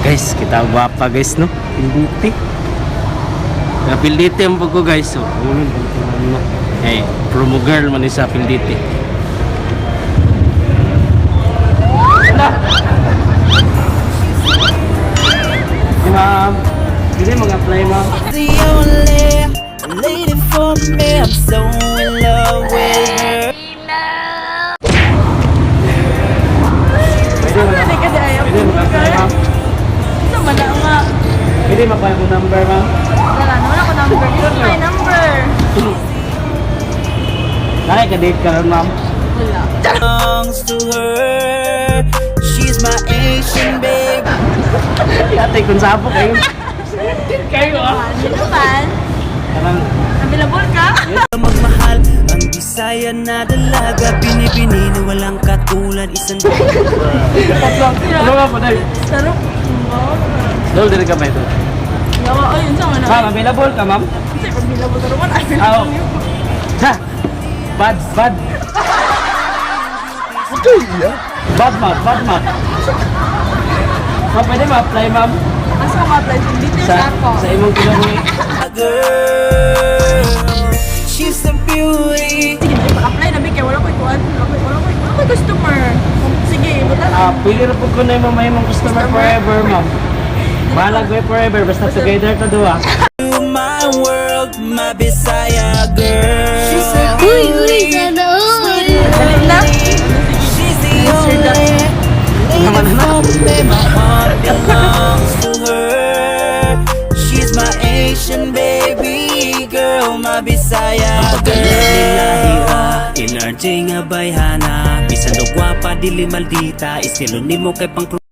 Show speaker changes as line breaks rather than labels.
Guys, kita ang gwapa, guys, no? Pildite. Pildite ang pagko, guys. So, ano ano. Hey, promo girl man ni sa Pildite. Wala. Hey, ma'am. Pwede mag-apply, ma'am.
The only lady for me. I'm so in love with her.
Pwede mag
Hindi kasi ayaw
Pwede mag-apply, ma'am.
Sa man na nga.
Pwede makuha yung number, ma'am.
Wala na, wala ko number. This is my number.
Nakay ka-date ka ron, ma'am.
Wala.
Belongs to her. She's my Asian baby.
Ate, kung sabo kayo. Kayo, ah.
Ano naman?
Parang,
Available ka?
Magmahal ang Bisaya na dalaga. Binibini na walang katulad. Isang
tatlo. Ano nga po, dahil?
Sarap.
Dol, dili ka ba ito?
Yawa, ayun sa man.
Ma'am, available ka, ma'am?
Kasi pag available ka naman,
Ah,
available
oh.
yun.
Ha! Bad, bad. Bad, ma'am, bad, ma'am. Ma'am, pwede ma-apply, ma'am?
Asa ka ma-apply? Details
Sa,
ako.
sa imong kinabuhi.
girl. She's a beauty.
Sige, apply na kay wala ko'y kuan. Wala ko'y customer. Sige, buta na.
Ah, pwede na po ko na yung mamay mong customer forever, ma'am. Bahala ko forever, basta together ta duha.
To my world, my Bisaya girl. She's a
Uy, uy, sana all.
Dali na.
She's the only lady for me. My heart belongs to her. She's my Asian baby girl, my Bisaya girl. NRJ nga bayhana, bisan og gwapa dili maldita, estilo nimo kay pang